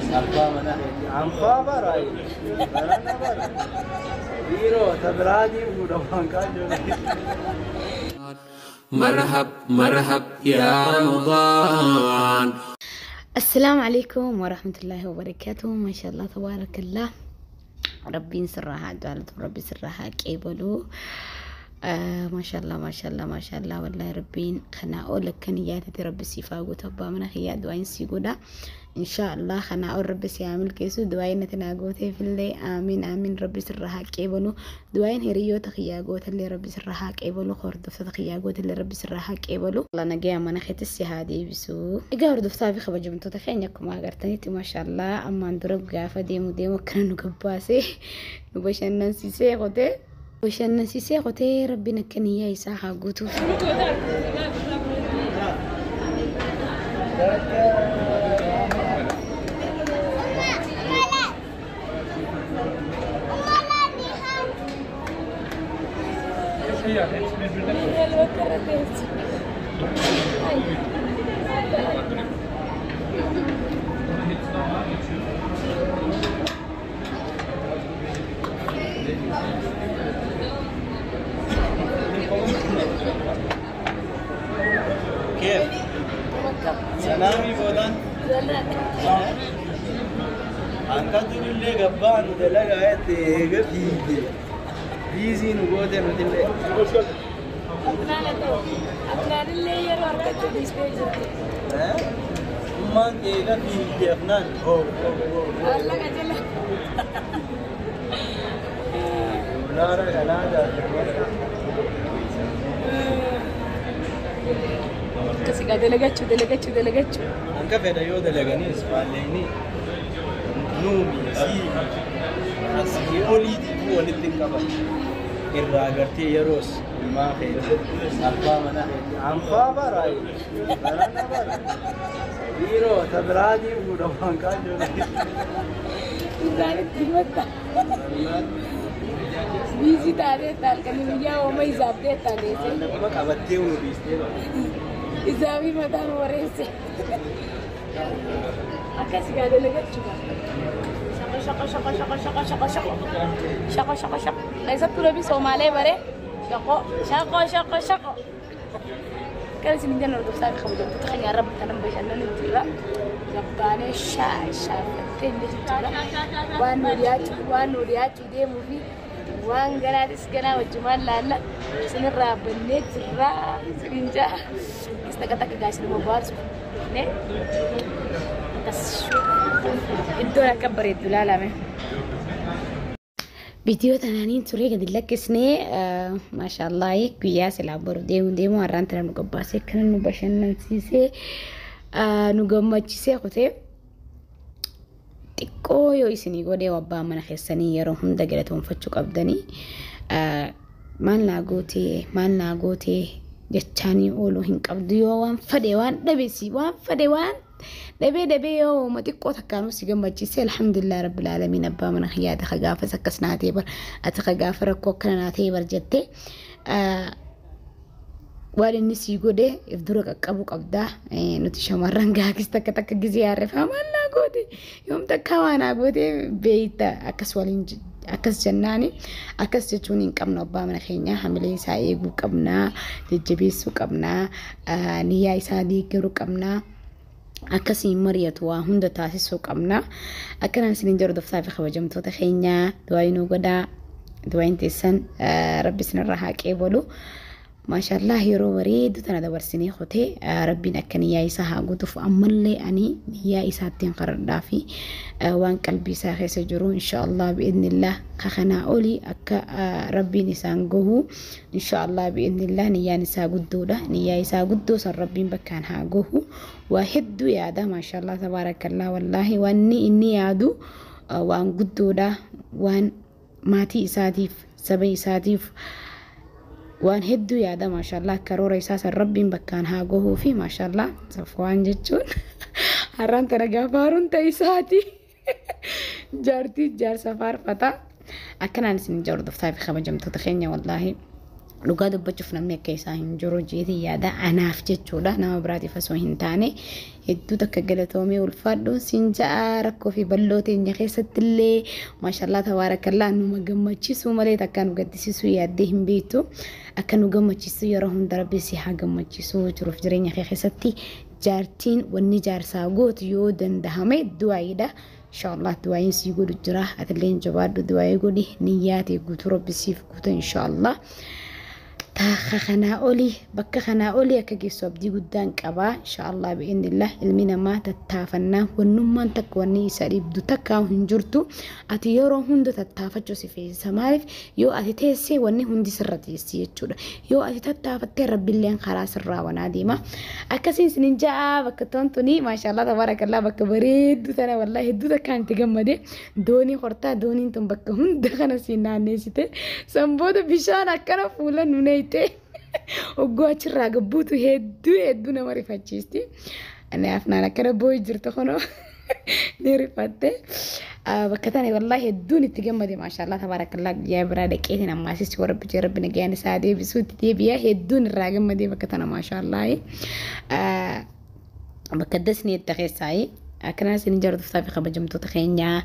Abbaa mana keetii anfaa bara barana bara dhiiroo ta biraatiin fuudhamaan kaan jiru. مرحب مرحب يا رمضان. السلام عليكم ورحمة الله وبركاته. ما شاء الله تبارك الله. Rabbiin sirraa haa jaalatu, rabbi sirraa haa qeebalu. Maashaallah, maashaallah, maashaallah. Wallahi rabbiin kanaa ol akka niyyaatatti rabbi siif haa guutu. Abbaa mana kiyyaa du'aayin sii godha. Inshaallah kanaa ol rabbi si haa milkeessu. Du'aayin ati naa gooteefillee aamiin aamiin, rabbi sirraa haa qeebalu. Du'aayin hiriyoota kiyyaa gootallee rabbi sirraa haa qeebalu. Hordoftoota kiyyaa gootallee rabbi sirraa haa qeebalu. Allah nagaya mana keetti si haa deebisu. Egaa hordoftaa fi kabajamtoota keenya, akkuma agartanitti maashaallah, ammaan dura gaafa deemu deemu akkana nu gabbaasee nu bashannansiisee qotee bashannansiisee qotee, rabbiin akka niyyaa isaa haa guutuuf. كيف؟ Salaamii boodaan? Akka durillee gabbaa nu dalagaa jette eega fiigde. Biizii nu goote nutillee. Afnaanillee yeroo argachuu dhiistee jirti. Ummaan kee eega fiigde afnaan. Hoo hoo hoo. Maallaqa jala. Doolaara kanaa jaallatu. Akkasii gaa dalagachuu dalagachuu dalagachuu. Hanka fedha yoo dalaganis faalleenii nuumi sii asii oliitii walitti hin qaban. Irraa gartee yeroos ilmaan kee abbaa mana keetii anfaa bara barana bara dhiiroo ta biraatiin fuudhamaan kaan jiru. Isaanitti himatta. Biizii taatee halkanii guyyaa ooma isaaf ta'e taateesse. Maallaquma qabattee nu dhiistee bara. Isaafii mataan wareesse. Akkas gaa dalagachuu gaa. Shaqo shaqo shaqo shaqo shaqo shaqo shaqo. Shaqo shaqo shaqo. Keessattuu namni Somaalee bare shaqo shaqo shaqo shaqo. Kan isin jennu hordoftaa fi kabajamtoota keenya, rabbi kanan bashannanutti jira. Gabbaanee shaafattee illee jechuudha. Waan nu dhiyaachuu deemuu fi waan ganaatis ganaa wajjumaan laalla isinirraa bannee jirra isinin jaa. Kis takka takka gaa isin bohaarsu. Ne? Akkas iddoon akka bareeddu ilaalame. Viidiyoo tanaaniin turee gadi lakkisnee, maashaallah, guyyaa silaa boru deemu deemu har'aan tana nu gabbaasee akkana nu bashannansiisee nu gammachiisee qotee. Xiqqoo yoo isinii godhee, abbaa mana keessanii yeroo hunda galatoonfachuu qabdanii. Maal naa gootee, maal naa gootee jechaanii ooluu hin qabdu. Yoo waan fedhe waan dhabeesi, waan fedhe waan dhabee dhabee, yoo uuma xiqqoo takkaanuu si gammachiise, alhamdulillah rabbil aalamiin, abbaa mana kiyyaati ka gaafas akkas naa ta'e bar, ati ka gaafa rakkoo akkana naa ta'e bar jettee waan inni sii godhe if dura qaqqabu qabdaa. Nuti shamarran gaakis takka takka gizee yaarrefaa maal naa goote, yoom takka waa naa goote beeyta, akkas waliin akkas jennaani. Akkas jechuun hin qabnu. Abbaa mana keenyaa hamilee isaa eeguu qabnaa, jajjabeessuu qabnaa, niyyaa isaa deeggaruu qabnaa. Akkasiin mari'atu waa hunda taasisuu qabna. Akkanaan isinin jiru hordoftaa fi kabajamtoota keenyaa, du'aa nuu godhaa. Du'aayin teessan rabbi isinirraa haa qeebalu. Maashaallah, yeroo bareedu tana dabarsinee qotee, rabbiin akka niyyaa isaa haa guutuuf. Ammallee ani niyyaa isaattiin qaradhaa fi waan qalbii isaa keessa jiru inshaallah bi'idnillah kanaa olii akka rabbiin isaan gahu inshaallah bi'idnillah. Niyyaan isaa guddoodha. Niyyaa isaa guddoo san rabbiin bakkaan haa gahu. Waa hedduu yaada, maashaallah tabaarakallah. Wallaahi wanni inni yaadu waan guddoodha, waan maatii isaatiif, saba isaatiif waan hedduu yaada. Maashaallah, karoora isaa san rabbiin bakkaan haa gahuu fi maashaallah, Safwaan jechuun har'aan tana gaafa haaruun ta'e isaati jaartii jaarsa faarfata. Akkanaan isin hordoftaa fi kabajamtoota keenya, wallaahi. Dhugaa dubbachuuf namni akka isaa hin jiru jeetii yaada anaaf jechuudha. Nama biraatiif osoo hin taane hedduu takka galatoomee ulfaadhu siin ja'a. Rakkoo fi bal'oo teenya keessatti illee maashallaa tabaarakallaa numa gammachiisuu malee takka nu gaddisiisuu yaaddee hin beektu. Akka nu gammachiisu yeroo hunda Rabbi si haa gammachiisu. Jiruuf jireenya kee keessatti jaartiin wanni jaarsaa gootu yoo dandahame du'aayiidha. Inshaallah du'aayiin sii godhu jira. Atillee jabaadhu, du'aayii godhi, niyyaa ta'e guutuu Rabbi siif guuta inshaallah. Taaka kanaa olii, bakka kanaa olii akka geessu abdii guddaan qabaa inshaallah bi'inillah. Ilmi namaa tattaafannaa wannummaan takka wanni isa dhibdu takka hin jirtu. Ati yeroo hunda tattaafachuu si feesisa. Maaliif? Yoo ati teessee wanni hundi sirra teessi jechuudha. Yoo ati tattaafattee Rabbiilleen karaa sirraa wanaa deema. Akkasiin isinin ja'a. Bakka tontuni maashaallah tabaarakallaa bakka bareedduu tana wallaahi hedduu takkaan itti gammade. Doonii hortaa, dooniin tun bakka hunda kana siin naanneessite. Sanboota bishaan akkana fuula nu neeyte. Ogguu achirraa gabbuutu hedduu hedduu nama rifachiisti. Ani afnaan akkana boo'ii jirtu kunoo ni rifatte. Bakka tana wallaahi hedduun itti gammade, maashaallah tabaarakallaa. Guyyaa biraa dhaqeetiin ammaasis warra bijee Rabbi nagayaan isaa deebisuutti deebi'a. Hedduun irraa gammadee bakka tana maashaallah. Bakka dasni itti keessaayi. Akkana isin jaallattoota fi kabajamtoota keenyaa,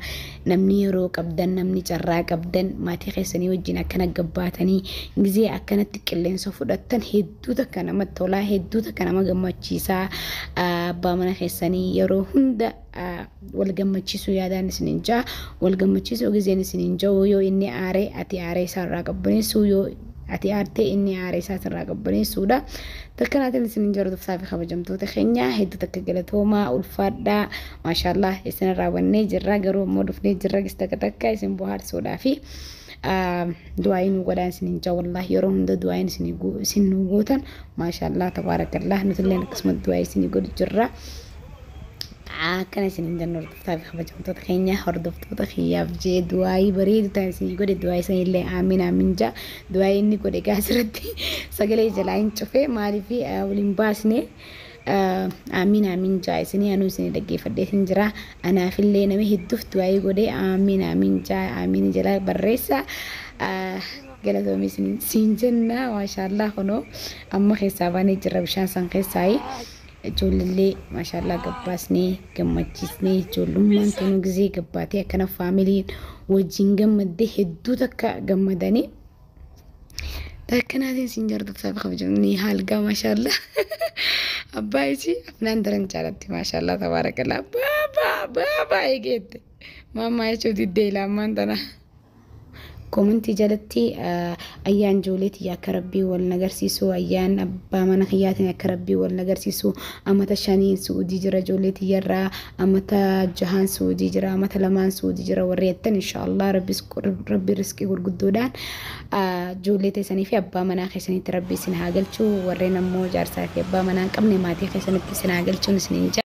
namni yeroo qabdan, namni carraa qabdan, maatii keessanii wajjin akkana gabbaatanii gizee akkanatti qilleensa fudhattan hedduu takka namatti tolaa, hedduu takka nama gammachiisaa. Abbaa mana keessanii yeroo hunda wal gammachiisuu yaadaan isinin jaa. Wal gammachiisuu gizeen isinin ja'u, yoo inni aaree ati aaree isaarraa qabbaneessuu, yoo ati aartee inni aaree isaa sirraa qabbaneessuudha. Takkanaatiin isin jaallattoota fi kabajamtoota keenya, hedduu takka galatoomaa, ulfaadhaa. Maashaallah isin raawwannee jirra, garuu immoo dhufnee jirra gis takka takka isin bohaarsuudhaa fi du'aayin nu godhaan isin jaa. Wallaahi yeroo hunda du'aayin isin nu gootan maashaallah tabaarakallah, nutillee akkasuma du'aayii isin godhu jirra. Akkana isin jennu hordoftaa fi kabajamtoota keenya. Hordoftoota kiyyaaf jee du'aayii bareedu ta'an isin godhe, du'aayii sanillee aamin aamin jaa. Du'aayii inni godhe gaa asirratti sagalee jalaa hin cufe, maaliif waliin baasne. Aamin aamin jaa isinii, anuu isinii dhaggeeffadhee hin jira. Anaafillee nama hedduuf du'aayii godhe, aamin aamin jaa, aamin jalaa barreessa. Galatoomii isin siin jenna. Maashaallah kunoo amma keessaa baanee jirra bishaan san keessaayi. Ijoollee maashaallah gabbaasnee gammachiisnee, ijoollummaan tunuu gizee gabbaatee akkana faamiliin wajjin gammaddee hedduu takka gammadanii. Takkanaatiin siin jaallattoota fi kabajamni haalgaa maashaallah. Abbaa isii afnaan daran jaalatti, maashaallah tabaarakallah. Baabaa baabaa eegeette. Maammaa jechuu diddee ilaamaan tana. Koomentii jalatti ayyaan ijoollee tiyya akka Rabbii wal nagarsiisu, ayyaan abbaa mana kiyyaatiin akka Rabbii wal nagarsiisu, amata 5n Suudii jira ijoollee tiyyarraa, amata 6n Suudii jira, amata 2n Suudii jira warri jettan, inshaallah Rabbi riskii gurguddoodhaan ijoollee teessanii fi abbaa manaa keessanitti Rabbi isin haa galchu. Warreen ammoo jaarsaa fi abbaa manaa hin qabne maatii keessanitti isin haa galchuun isiniin.